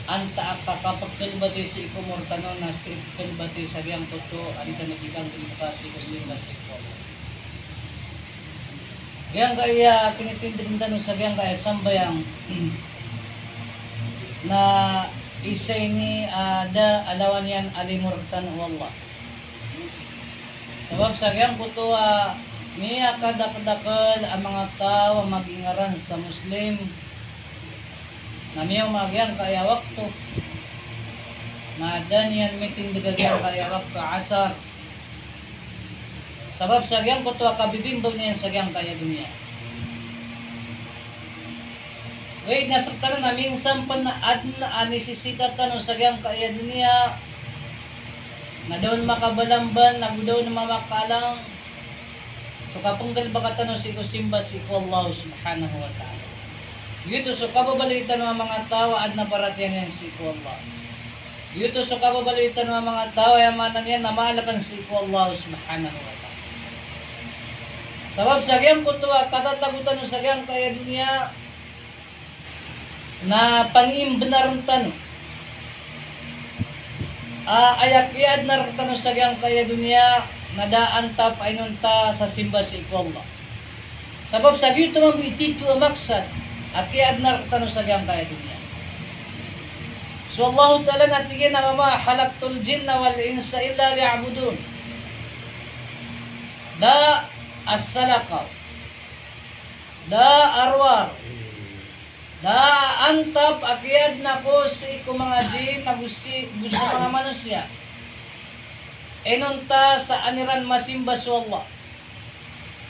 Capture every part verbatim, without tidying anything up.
Antaa ka kapkhalbati sii ko omor tano na sii pkhalbati sa giyangkoto a di tano di kanggalbka sii ko simba sii ko Allah. Giyangkaya kinitindg tano sa giyangkaya sambayang na isa ini a da a lawan iyan a limo rktano o Allah. Sabap sa giyangkoto a miyakadakdakl a manga taw a magingaran sa Muslim na miyaoma a giyangkaya wakto na da niyan mitindg a giyangkaya wakto a asar. Sabap sa giyangkoto a kabibimbaw niyan sa giyangkaya doniya. Ogaid na sktano na minsan pn adn a nisisita tano sa giyangkaya doniya na da on makabalamban ago da on mamakaalang so kapnggalbka tano sii ko simba sii ko Allah subhanahu wa ta'ala. Giyoto so kababaloy tano a manga taw a adn a paratiyaya niyan sii ko Allah. Giyoto so kababaloy tano a manga taw a aya maana niyan na maalkn sii ko Allah subhanahu wa ta'ala. Sabap sa giyangkoto a katatago tano sa giyangkaya doniya na pangimbnarn tano a aya kiyaadna rktano sa giyangkaya doniya na da a antap a inonta sa simba sii ko Allah. Sabap sa giyoto mambo i titho a maksad a kiyaadna rktano sa giyangkaya doniya. So Allahu Ta'ala na tig iyan a, "Wa ma khalaqtul jinna wal insa illa liya'budun." Da a salakaw, da a rowar, da a antap a kiyaadna ko sii ko manga jinn ago sii, ago sa manga manosiya inonta sa an iran masimba so Allah.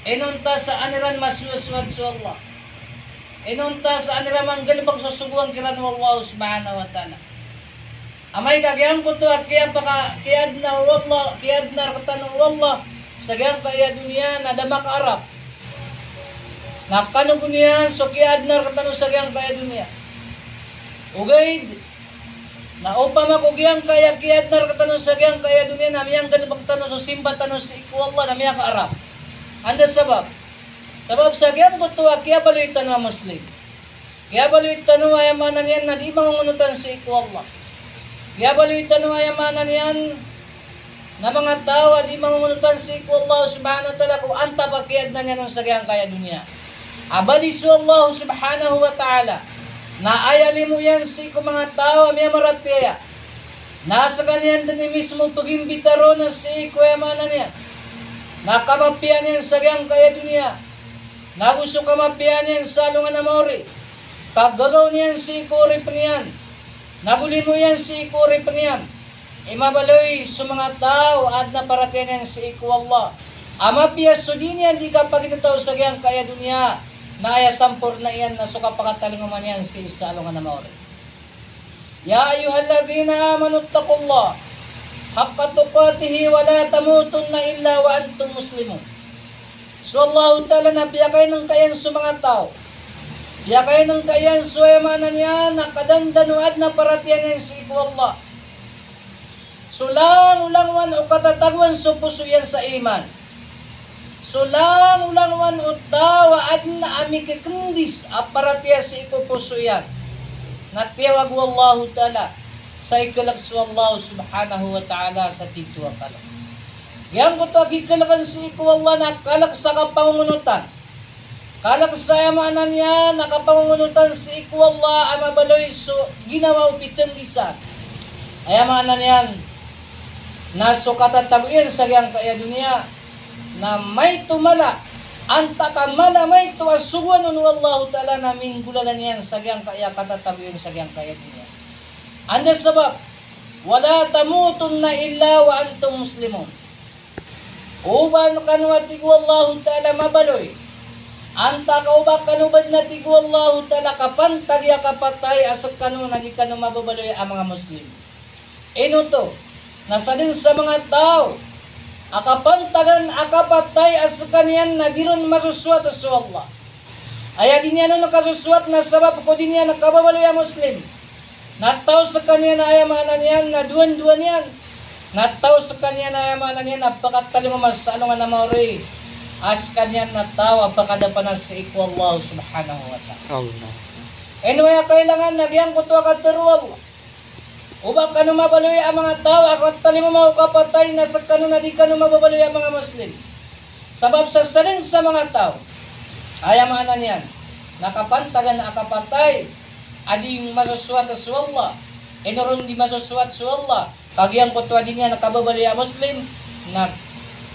Inonta sa an iran masowasowat so Allah. Inonta sa an iran manggalbk so sogoan kiran o Allah subhanahu wa ta'ala. Amay ka giyangkoto a kiyapaka, kiyaadna o Allah, kiyaadna rktano o Allah sa giyangkaya doniya na da makaarap. Na kano bo niyan so kiyaadna rktano sa giyangkaya doniya. Ogaid na opama ko giyangkaya kiyaadna rktano sa giyangkaya doniya na miyanggalbk tano so simba tano sii ko Allah na miyakaarap. Anda sabap? Sabap sa giyangkoto a kiyabaloy tano a Muslim. Kiyabaloy tano a aya maana niyan na di mangongonotan sii ko Allah. Kiyabaloy tano a aya maana niyan na manga taw a di mangongonotan sii ko Allah subhanahu wa ta'ala ko antap a kiyaadna niyan on sa giyangkaya doniya. A ba di so Allah subhanahu wa ta'ala na aya limo iyan sii ko manga taw a miyamaratiyaya na skaniyan dn i mismo pgimbitaron sii ko aya maana niyan na kamapiya niyan sa giyangkaya doniya, nago so kamapiya niyan sa alongan a maori, paggagaw niyan sii ko oripn iyan, nago limo iyan sii ko oripn iyan. I mabaloy so manga taw a adn a paratiyaya niyan sii ko Allah a mapiya so dii niyan dii kapagintaw sa giyangkaya doniya na aya samporna iyan na so kapakatalingoma niyan sii sa alongan a maori. Ya ayyuhalladhina amanu ittaqullaha haqqa tuqatihi wa la tamutunna illa wa antum muslimun. So Allahu Ta'ala na piyakainngka iyan so manga taw. Piyakainngka iyan so aya maana niyan na kadandano a adn a paratiyaya niyan sii ko Allah. So langolangowan o katatagoan so poso iyan sa iman. So langolangowan o taw a adn a mikikndis a paratiyaya sii ko poso iyan na tiyawag o Allahu Ta'ala sa ikalk so Allah subhanahu wa ta'ala sa titho a kalk. Giyangkoto a kikalkn sii ko Allah na kalk sa kapangongonotan. Kalk sa aya maana niyan na kapangongonotan sii ko Allah a mabaloy so ginawa o pitndisan. Aya maana niyan na so katatago iyan sa giyangkaya doniya na maito mala, antaa ka mala maito a sogoan on o Allahu Ta'ala na minggolalan iyan sa giyangkaya katatago iyan sa giyangkaya doniya. Anda sabap, "Wa la tamutunna illa wa antum muslimun." O ba kano, a tig o Allahu Ta'ala, mabaloy, antaa ka o ba kano badn, a tig o Allahu Ta'ala, kapantagi a kapatay a skano na di kano mababaloy a manga Muslim. Ino oto? Na sadn sa manga taw a kapantagan a kapatay a skaniyan na di ron masosowat so Allah. Aya di niyan on kasosowat na sabap ko di niyan kababaloy a Muslim. Na taw skaniyan a aya maana niyan na dowandowa niyan. Na taw skaniyan a aya maana niyan na pakatalingoma sa alongan a maori a skaniyan na taw a pakadapana sii ko Allah subhanahu wa ta'ala. Allah. Ino aya kailangan na giyangkoto a katharo o Allah. O ba kano mabaloy a manga taw a katalingoma o kapatay na skano na di kano mababaloy a manga Muslim. Sabap sa sadn sa manga taw, aya maana niyan, na kapantagan a kapatay a di masosowat so Allah, ino ron di masosowat so Allah, ka giyangkoto a di niyan kababaloy a Muslim, na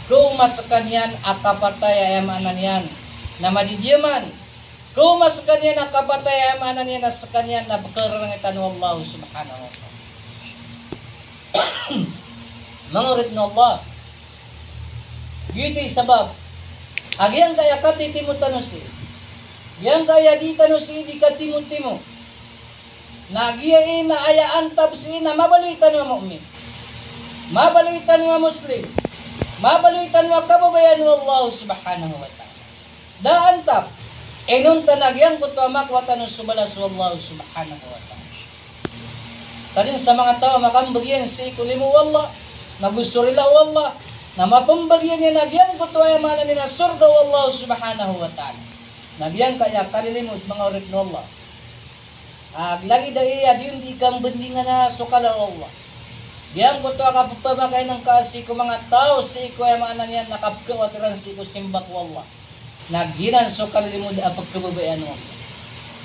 kaoma skaniyan a kapatay, aya maana niyan, na madidiyaman. Kaoma skaniyan a kapatay, aya maana niyan na skaniyan na pkararangitan o Allah subhanahu wa ta'ala. Manga oripn o Allah, giyoto i sabap a giyangkaya katitimo tano sii, giyangkaya di tano sii di katimotimo, na giya i na aya antap sii na mabaloy tano a mu'min, mabaloy tano a Muslim, mabaloy tano a kababayaan o Allah subhanahu wa ta'ala. Da a antap, inonta na giyangkoto a makowa tano so balas o Allah subhanahu wa ta'ala. Sadn sa manga taw a makambagay iyan sii ko limo o Allah, na go so rila o Allah, na mapmbagay iyan a giyangkoto a aya maana niyan na sorga o Allah subhanahu wa ta'ala. Na giyangkaya kalilimod, manga oripn o Allah, a lagid aya a di on di kambandingan a so kala o Allah. Giyangkoto a kapepamakain ngka sii ko manga taw sii ko aya maana niyan na kapekhawatir iran sii ko simba ko Allah, na giyanan so kalilimod a pekababayaan o Allah.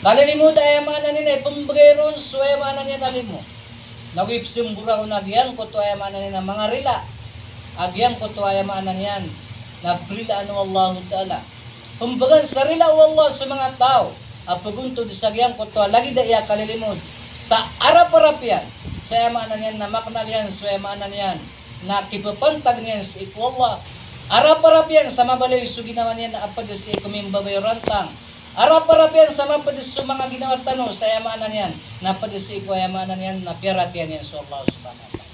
Kalilimod a aya maana niyan na ipembegay ron so aya maana niyan na limo. Na go ipesembor ako na giyangkoto a aya maana niyan na manga rila a giyangkoto a aya maana niyan na perilaan o Allahu Ta'ala. Pembegan sa rila o Allah so manga taw a pegontod sa giyangkoto a lagid aya a kalilimod sa arap-arap iyan sa aya maana niyan na makenal iyan so aya maana niyan na kipepantag niyan sii ko Allah. Arap-arap iyan sa mabaloy so ginawa niyan a ped sii ko mimbabay o rantang. Arap-arap iyan sa maped so manga ginawa tano sa aya maana niyan na ped sii ko aya maana niyan na piyaratiyaya niyan so Allah subhanahu wa ta'ala.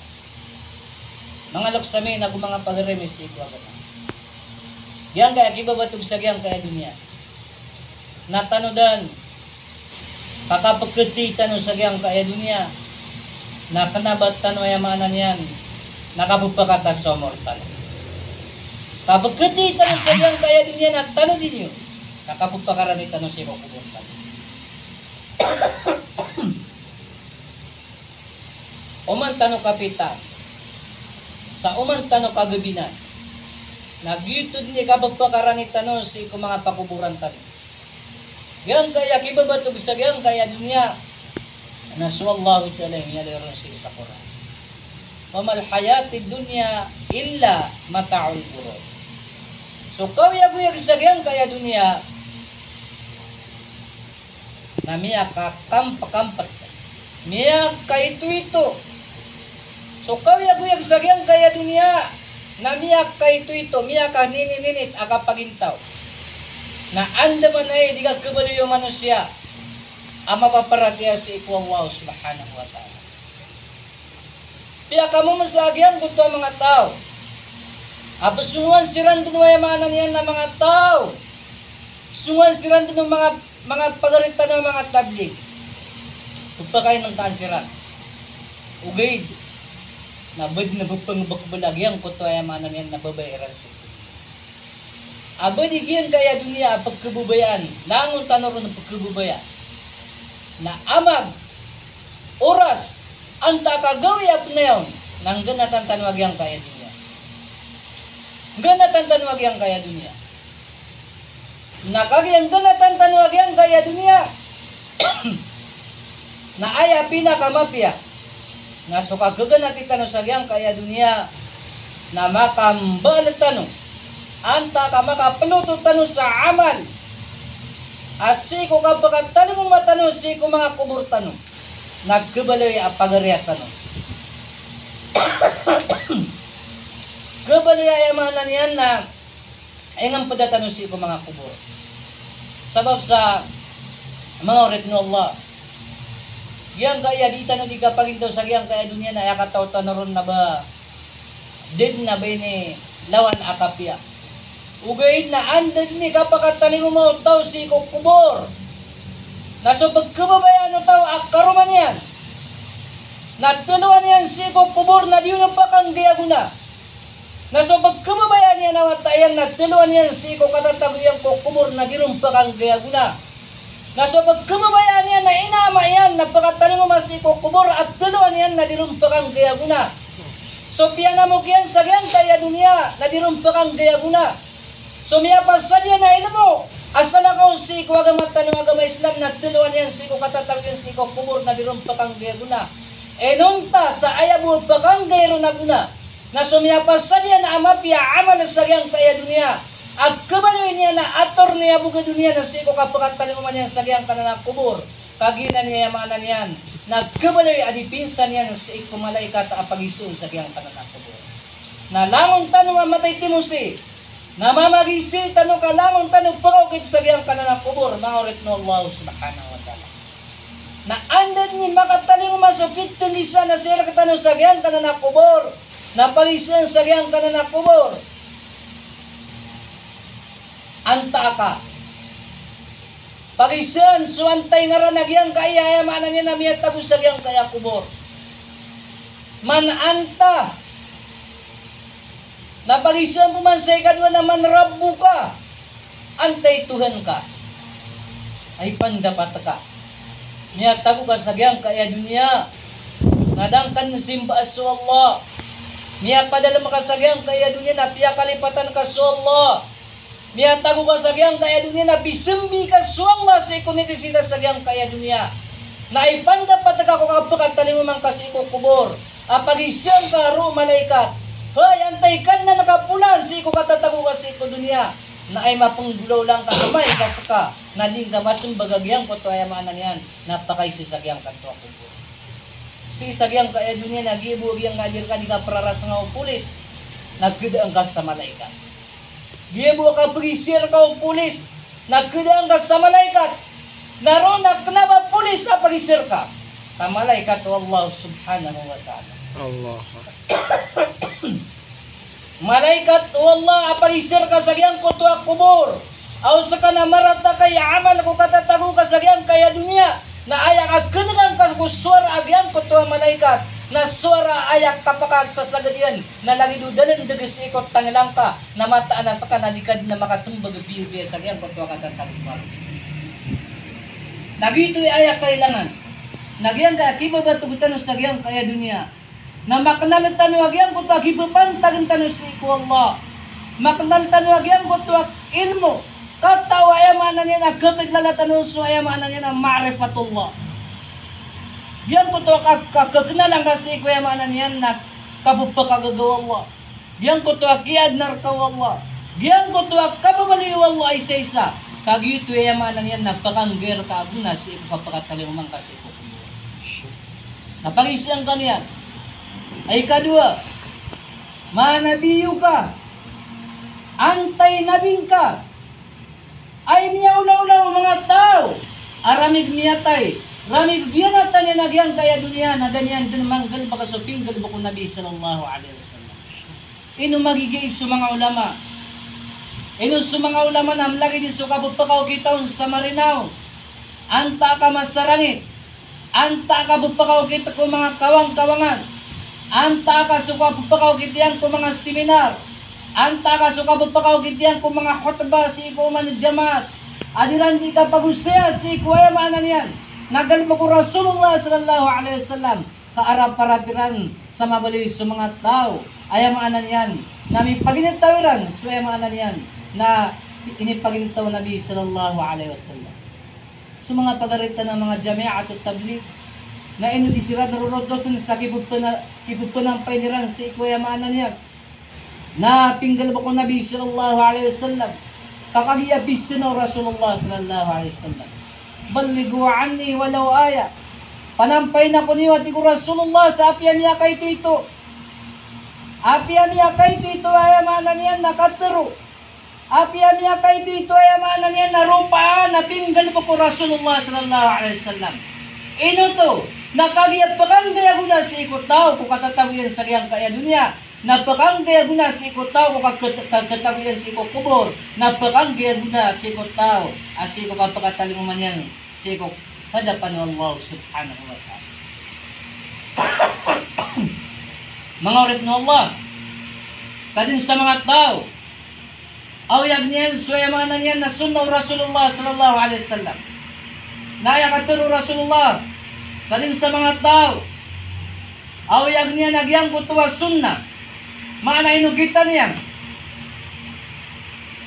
Manga loks ami na go manga pagari ami sii ko agama, giyangkaya kibabatog sa giyangkaya doniya na tano den, ka kapeketi tano sa giyangkaya doniya na kena ba tano aya maana niyan na kapepakata so omor tano. Kapeketi tano sa giyangkaya doniya na tano di niyo, na kapepakarani tano sii ko kobor tano. Oman tano kapita sa oman tano kagabinan, na giyoto den i kapepakarani tano sii ko manga pakoboran tano. Giyangkaya kibabatog sa giyangkaya doniya na so Allahu Ta'ala i miyaaloy ron sii sa Qur'an, "Wa mal hayatid dunya illa mata'ul ghurur." So kaoyagoyag sa giyangkaya doniya na miyakakamp-, kampet, miyakaito-ito. So kaoyagoyag sa giyangkaya doniya na miyakaito-ito, miyakaninit-ninit a kapagintaw. Na andamanaya i di kakhabaloy o manosiya a mapaparatiyaya sii ko Allah subhanahu wa ta'ala. Piyakamomosa a giyangkoto a manga taw a pesongowan siran den o aya maana niyan na manga taw, pesongowan siran den o manga, manga pagari tano a manga tablig. Pepakainengkaan siran. Ogaid na ba den a pepengebekebel a giyangkoto a aya maana niyan na babaya iran sii ko a ba di giyangkaya doniya a pekhababayaan, langon tano ron a pekhababaya. Na amag, oras, antaa ka gawii a penayawn, na nggenatan tano a giyangkaya doniya. Nggenatan tano a giyangkaya doniya. Na kagiya nggenatan tano a giyangkaya doniya, na aya pinakamapiya na so kagganati tano sa giyangkaya doniya na makambal tano, antaa ka makapeloto tano sa amal a sii ko kapakatalingoma tano sii ko manga kobor tano, na khabaloy a pagariya tano. Khabaloy a aya maana niyan na ingempeda tano sii ko manga kobor. Sabap sa manga oripn o Allah, giyangkaya di tano di kapagintaw sa giyangkaya doniya na aya kataw tano ron na ba da den a ba inilawan a kapiya. Ogaid na anda den i kapakatalingoma o taw sii ko kobor na so pekhababayaan o taw a karoma niyan na telowan iyan sii ko kobor na di on pakanggay a gona. Na so pekhababayaan iyan a wata iyan na telowan iyan sii ko katatago iyan ko kobor na di ron pakanggay a gona. Na so pekhababayaan iyan a ina ama iyan na pekatalingoma sii ko kobor a telowan iyan na di ron pkanggay a gona. So piyanamok iyan sa giyangkaya doniya na di ron pkanggay a gona. So miyapasad iyan a ilmo a salakaw sii ko agama tano a agama Islam na tloan iyan sii ko katatago iyan sii ko kobor na di ron pkanggay a gona. Inonta sa aya bo pkanggay ron a gona na so miyapasad iyan a mapiya a amal sa giyangkaya doniya a kabaloy niyan a ator niyan bo ko doniya na sii ko kapkatalingoma niyan sa giyangkanan a kobor. Kagiya na niyan, aya maana niyan na kabaloy a dipinsa niyan sii ko malaikat a pagisoon sa giyangkanan a kobor. Na langon tano a matay timosi, na mamagisi tano ka langon tano pkaokit sa giyangkanan a kobor, manga oripn o Allah subhanahu wa ta'ala. Na anda dn i makatalingoma so pitnggisan a sii rktano sa giyangkanan a kobor, na pagisoon sa giyangkanan a kobor. Antaa ka. Pagisoon so antaa i ngaran a giyangkaya, aya maana niyan na miyatago sa giyangkaya kobor. Man anta. Na pagisoon pman sa ikadowa na man rabbuka. Antaa i Tuhan ka. Ay pandapat ka. Miyatago ka sa giyangkaya doniya na da ngka dn simbaa so Allah. Miyapadalm ka sa giyangkaya doniya na piyakalipatan ka so Allah. Miyatago ka sa giyangkaya doniya na pisambi ka so Allah sii ko nisisita sa giyangkaya doniya. Na ipandapat ka ko kapkatalingoma ngka sii ko kobor a pagisoon ka roo malaikat. Hay, antaa i Kadnan ka polan sii ko katatago ka sii ko doniya. Na aya mapnggolawla ngka, amay ka ska na di ngka masmbag a giyangkoto, aya maana niyan na pakaiza sa giyangkoto a kobor. Sii sa giyangkaya doniya na giya bo a giyangkaya di rka di kaprarasnga o polis na khadaan ka sa malaikat. Giya bo a kapagiza rka o polis na khadaan ka sa malaikat. Na roo na kna ba polis a pagiza rka, ka malaikat o Allah subhanahu wa ta'ala. Allah. Malaikat o Allah a pagiza rka sa giyangkoto a kobor. Aw ska na marata ka i amal ko katatago ka sa giyangkaya doniya. Na aya kakngan ka ko sowara a giyangkoto a malaikat na sowara a aya kapakasasagad iyan na lagid o dalndg sii ko tangila ngka na mataan a ska na di ka dn a makasmbag a piyapiya sa giyangkoto a katatago ka. Na giyoto i aya kailangan. Na giyangkaya kibabatog tano sa giyangkaya doniya na maknal tano a giyangkoto a kipapantagn tano sii ko Allah. Maknal tano a giyangkoto a ilmo. Katao, aya maana niyan na kakiklala tano so, aya maana niyan na ma'rifatullah. Giyangkoto a ka-, ka-, kaknalan ka sii ko, aya maana niyan na kapphakagaga o Allah. Giyangkoto a kiyaadna rka o Allah. Giyangkoto a kababaloy o Allah a isaisa. Kagiya oto, aya maana niyan na pkanggay rka a gona sii ko kapakatalingoma ngka sii ko Na pagizaan ka niyan. Ay ikadowa, ma nabiyyuka, antaa i nabi ngka? Ay miyaolaola o manga taw a ramig miyatay, ramig giyanatan iyan a giyangkaya doniya, na da niyan dn manggalbk so pinggalbk o Nabi sallallahu alaihi wasallam. Ino magigiya so manga ulama? Ino so manga ulama na mlagid i so kapphakaokita on sa marinaw? Antaa ka masarangit? Antaa ka pphakaokit ko manga kawangkawangan? Antaa ka so kapphakaokit iyan ko manga seminar? Antaa ka so kapphakaokit iyan ko manga khutbah sii ko oman a jamaat a di ran di kapagosaya sii ko, aya maana niyan na galbk o Rasulullah sallallahu alaihi wasallam? Kaaraparap iran sa mabaloy so manga taw, aya maana niyan na mipaginetaw iran so, aya maana niyan na inipaginetaw o Nabi sallallahu alaihi wasallam. So manga pagari tano a manga Jami'atut Tabligh, na ino di siran rorotosen sa kipepena-, kipepanampayin iran sii ko, aya maana niyan na pinggalbk o Nabi sallallahu alaihi wasallam, ka kagiya pizaan o Rasulullah sallallahu alaihi wasallam. "Ballighu anni walau ayah." Panampayin ako niyo, a tig o Rasulullah, sa apiya miyakaitoito. Apiya miyakaitoito, aya maana niyan na katharo. Apiya miyakaitoito, aya maana niyan na ropaan a pinggalbk o Rasulullah sallallahu alaihi wasallam. Ino oto? Na kagiya pkanggay a gona sii ko taw ko katatago iyan sa giyangkaya doniya, na pkanggay a gona sii ko taw ko ka-, ka-, katatago iyan sii ko kobor, na pkanggay a gona sii ko taw a sii ko kapakatalingoma niyan sii ko hadapan o Allah subhanahu wa ta'ala. Manga oripn o Allah, sadn sa manga taw a oyag niyan so, aya maana niyan na sunnah o Rasulullah sallallahu alaihi wasallam. Na aya katharo o Rasulullah, sadn sa manga taw Aw aya niyan a giyangkoto a sunnah. Maana ino kitan iyan?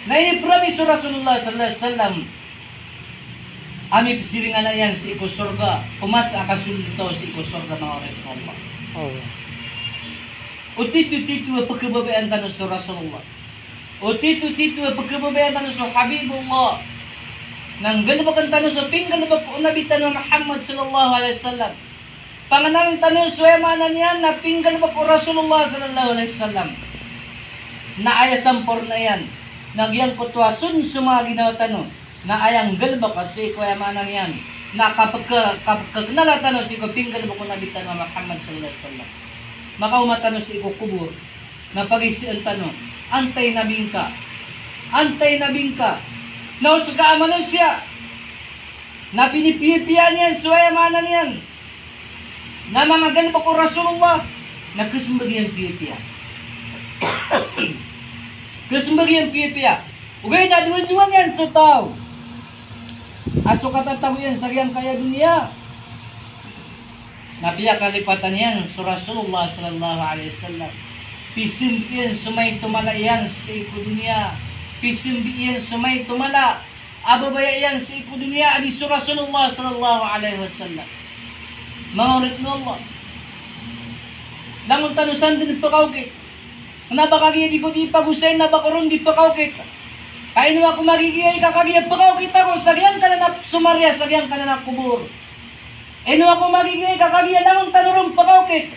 Na inipromise o Rasulullah sallallahu alaihi wasallam a mipsiringan iyan sii ko sorga, ko masa a kasold o taw sii ko sorga, manga oripn o Allah. Allah. O tito-tito a pkhababayaan tano so Rasulullah. O tito-tito a pkhababayaan tano so Habibullah. Na nggalbkn tano so pinggalbk o Nabi tano a Muhammad sallallahu alaihi wasallam. Pangnaln tano so, aya maana niyan na pinggalbk o Rasulullah sallallahu alaihi wasallam. Na aya samporna iyan na giyangkoto a son so manga ginawa tano na aya nggalbk sii ko, aya maana niyan na kapkha-, kapkhaknala tano sii ko pinggalbk o Nabi tano a Muhammad sallallahu alaihi wasallam. Makaoma tano sii ko kobor na pagiza tano, antai Nabi ngka? Antai Nabi ngka? Na o ska a manosiya na pinipiyapiya niyan so, aya maana niyan na manga galbk o Rasulullah, na khasmbag iyan piyapiya. Khasmbag iyan piyapiya. Ogaid na dowa-dowa niyan so taw a so katatago iyan sa giyangkaya doniya na piyakalipatan iyan so Rasulullah sallallahu alaihi wasallam. Pisimbi iyan so maito mala iyan sii ko doniya. Pisimbi iyan so maito mala a babaya iyan sii ko doniya a di so Rasulullah sallallahu alaihi wasallam. Manga oripn o Allah, langon tano san dn pkaokit. Kna ba kagiya di ko di pagosay na ba ko ron di pkaokit. Ka ino ako magigiyai ka kagiya pkaokit ako sa giyangkanan a somariya sa giyangkanan a kobor. Ino ako magigiyai ka kagiya langon tano ron pkaokit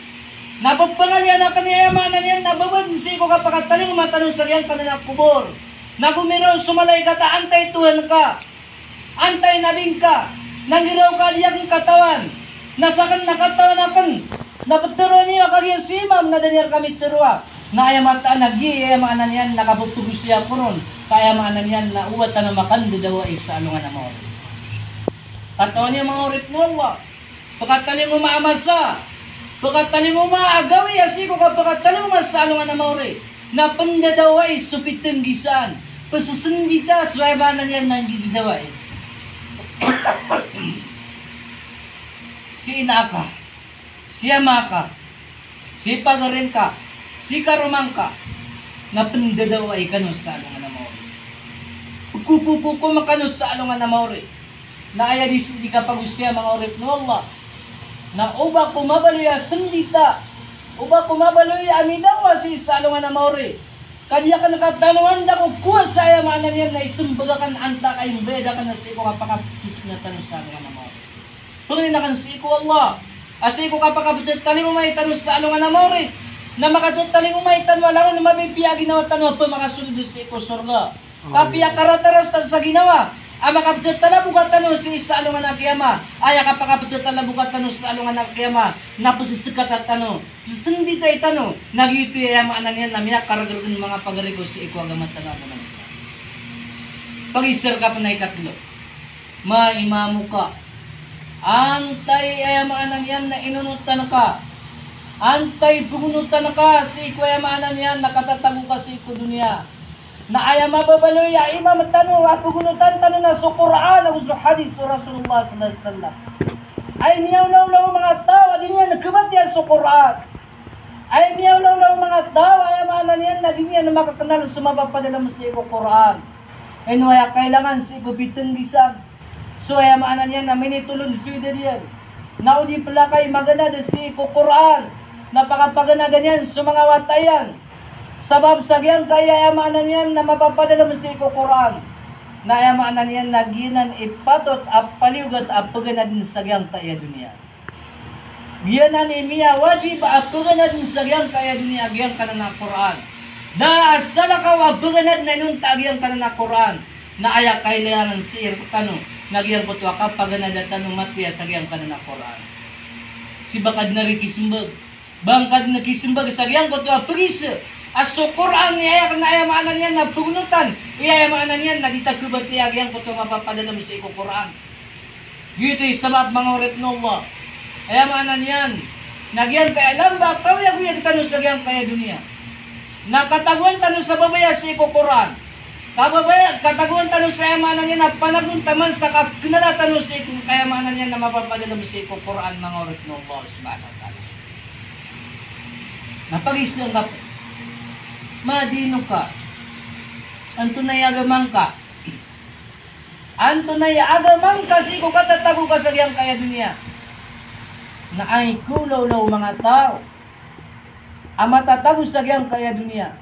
na pphangalian akn i, aya maana niyan na babad sii ko kapakatalingoma tano sa giyangkanan a kobor. Na gomiraw so malaikat a antai Tohan ka? Antai Nabi ngka? Na nggiraw ka a di akn katawan. Na sakn na katawan akn. Na ptharoa niyo a kagiya si Imam na da niyan rkami tharoa. Na aya mataan a giya i, aya maana niyan na kapphagosayi ako ron. Ka aya maana niyan na oba tano makandadawai sa alongan a maori. Katawan iyo, manga oripn o Allah. Pkatalingoma a masa, pkatalingoma a gawii a sii ko kapkatalingoma sa alongan a maori na pndadawai so pitnggisaan, psasndita so, aya maana niyan na nggigidawai. Si ina ka, si ama ka, si pagari ngka, si karoma ngka, na pndadawai kano sa alongan a maori. Pkokokokoma kano sa alongan a maori. Na aya di, di kapagosaya, manga oripn o Allah, na oba ko mabaloy a sndita, oba ko mabaloy a midawa sii sa alongan a maori, ka di akn katanoan da ko kowa sa, aya maana niyan na ismbag akn antaa ka imbayad akn a sii ko kapakapitna tano sa alongan a maori. Pangnin akn sii ko Allah a sii ko kapakapthatalingomai tano sa alongan a maori, na makathatalingomai tano a langon mapipiya a ginawa tano a pmakasold sii ko sorga. Kapiya karataras tano sa ginawa a makapthatalaboka tano sii sa alongan a kiyama. Aya kapakapthatalaboka tano sa alongan a kiyama na psskata tano, psasnditai tano, na giyoto i, aya maana niyan na miyakargrgn, manga pagari ko, sii ko agama tano a agama Islam. Pagisa rka pn a ikatlo. Ma imamuka. Antai, aya maana niyan na inonotan ka? Antai pgonotan ka sii ko, aya maana niyan na katatago ka sii ko doniya? Na aya mababaloy a imam tano a pgonotan tano na so Qur'an ago so hadith o Rasulullah sallallahu alaihi wasallam. Ay miyaolaola o manga taw a di niyan khabatiya so Qur'an. Ay miyaolaola o manga taw a, aya maana niyan na di niyan makaknal so mapapadalm sii ko Qur'an. Ino aya kailangan sii ko pitnggisan? So, aya maana niyan na minitolod so idad iyan. Na o di pla kay maganad sii ko Qur'an na pakapaganadan iyan so manga wata iyan. Sabap sa giyangkaya, aya maana niyan na mapapadalm sii ko Qur'an, na aya maana niyan na giyanan i patot a paliyogat a paganadn sa giyangkaya doniya. Giyanan i miyawajib a paganadn sa giyangkaya doniya a giyangkanan a Qur'an. Da a salakaw a paganad na inonta a giyangkanan a Qur'an. Na aya kailangan sii rktano na giyangkoto a kapaganada tano matiya sa giyangkanan a Qur'an. Sii ba ka dn ari kismbag. Ba ngka dn kismbag sa giyangkoto a pagisa a so Qur'an i aya kna, aya maana niyan na pgonotan, i aya maana niyan na di ta khabatiya a giyangkoto a mapapadalm sii ko Qur'an. Giyoto i sabap, manga oripn o Allah, aya maana niyan na giyangkaya lamba a kaoyagoyag tano sa giyangkaya doniya na katagoan tano sa babaya sii ko Qur'an. Kababaya, katagoan tano sa, aya maana niyan na panagontaman sa kaknala tano sii ko, aya maana niyan na mapapadalm sii ko Qur'an, manga oripn o Allah subhanahu wa ta'ala. Na pagiza ngka pn, ma dinuka, antonaa i agama ngka? Antonaa i agama ngka sii ko katatago ka sa giyangkaya doniya? Na aya khaolawla o manga taw a matatago sa giyangkaya doniya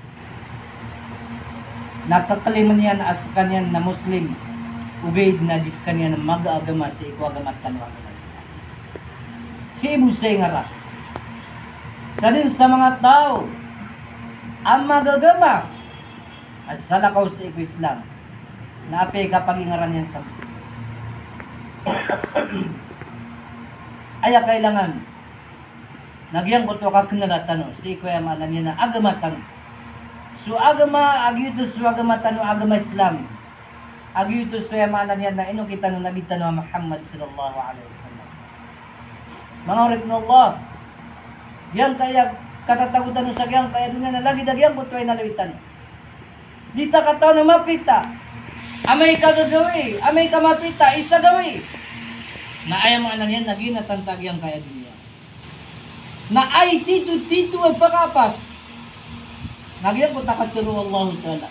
na kaklaim iyan a skaniyan na Muslim, ogaid na di skaniyan magaagama sii ko agama tano a agama Islam. Sii bo sa ingaran. Sadn sa manga taw a magagama a salakaw sii ko Islam, na apiya i kapagingaran iyan sa Muslim, aya kailangan na giyangkoto a kaknala tano sii ko, aya maana niyan na, agama tano. So agama a giyoto so agama tano a agama Islam, a giyoto so, aya maana niyan na, inokit tano o Nabi tano a Muhammad sallallahu alaihi wasallam. Manga oripn o Allah, giyangkaya katatago tano sa giyangkaya doniya na lagid a giyangkoto a inaloy tano. Di ta katawan a mapita, amay ka gagawii, amay ka mapita i sa gawii, na aya maana niyan na ginatan ta giyangkaya doniya. Na aya tito-tito a pakaapas na giyangkoto a katharo o Allahu Ta'ala,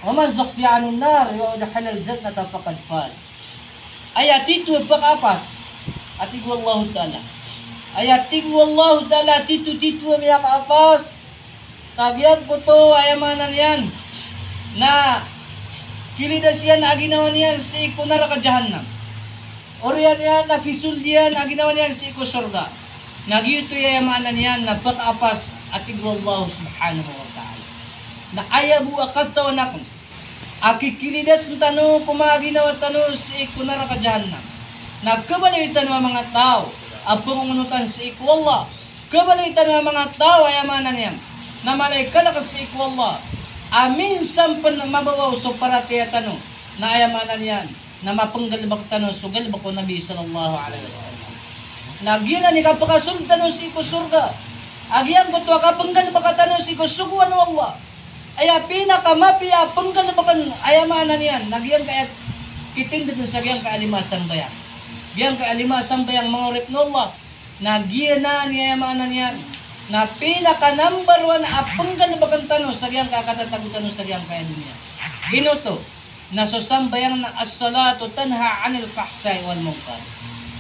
"Wa man zuhziha 'anin nar wa udkhilal jannata faqad faz." Aya tito a pakaapas, a tig o Allahu Ta'ala, aya tig o Allahu Ta'ala, tito-tito a miyakaapas ka giyangkoto, aya maana niyan na kilidas iyan a ginawa niyan sii ko naraka Jahannam, oriyan iyan na kisold iyan a ginawa niyan sii ko sorga, na giyoto i, aya maana niyan na pakaapas, a tig o Allah subhanahu wa ta'ala. Na aya bo a katawan akn a kikilidasn tano ko manga ginawa tano sii ko naraka Jahannam na kabaloy tano a manga taw a pangongonotan sii ko Allah, kabaloy tano a manga taw, aya maana niyan na mala i kalk sii ko Allah a minsan pn mababaw so paratiyaya tano, na aya maana niyan na mapnggalbk tano so galbk o Nabi sallallahu alaihi wasallam. Na giyanan i kapakasold tano sii ko sorga a giyangkoto a kapnggalbka tano sii ko sogoan o Allah. Aya pinakamapiya a pnggalbkn, aya maana niyan na giyangkaya kitindgn sa giyangkaya lima a sambayang. Giyangkaya lima a sambayang, manga oripn o Allah, na giyanan i, aya maana niyan na pinaka number one a pnggalbkn tano sa giyangkaya katatago tano sa giyangkaya doniya. Ino oto? Na so sambayang na as-salatu tanha 'anil fahsha'i wal munkar.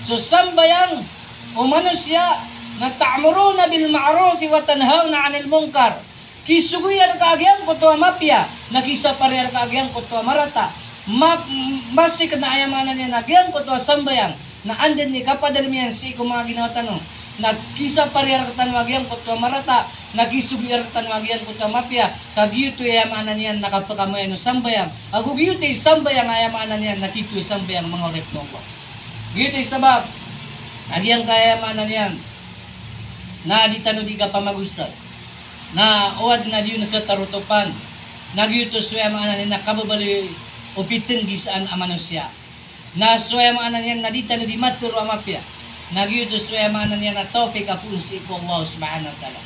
So sambayang o manosiya na ta'muruna bil ma'rufi wa tanhauna 'anil munkar. Kisogoya rka a giyangkoto a mapiya, na kisapariya rka a giyangkoto a marata. Ma-, masik na, aya maana niyan na giyangkoto a sambayang na anda dn i kapadalm iyan sii ko manga ginawa tano, na kisapariya rktano a giyangkoto a marata, na kisogoya rktano a giyangkoto a mapiya, ka giyoto i, aya maana niyan na kapakamayaan o sambayang. Ago giyoto i sambayang, aya maana niyan na tito i sambayang, manga oripn o Allah. Giyoto i sabap a giyangkaya, aya maana niyan na di tano di kapamagosay, na o adn a di on katarotopan, na giyoto so, aya maana niyan na kababaloy o pitnggisaan a manosiya. Na so, aya maana niyan na di tano di matharo a mapiya, na giyoto so, aya maana niyan na tawfik a poon sii ko Allah subhanahu wa ta'ala.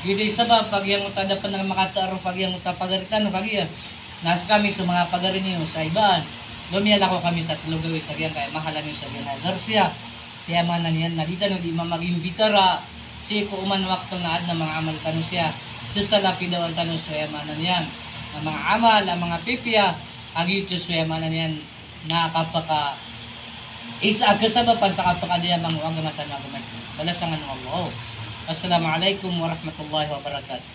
Giyoto i sabap a giyangkoto a da pn makatarof a giyangkoto a pagari tano kagiya. Na skami so manga pagari niyo sa Ibaan, lomiyalakaw kami sa Telogawi sa giyangkaya mahala niyo sa giyangkaya Garcia. Aya maana niyan na di tano di mamagimbitara sii ko oman wakto na adn a manga amal tano siya. Sesalapidawan tano so, aya maana niyan na manga amal a manga pipiya, a giyoto so, aya maana niyan na kapaka isa a kasabapan sa kapakadiyamang o agama tano a agama Islam. Balasan kano o Allah. Assalamu alaikum warahmatullahi wabarakatuh.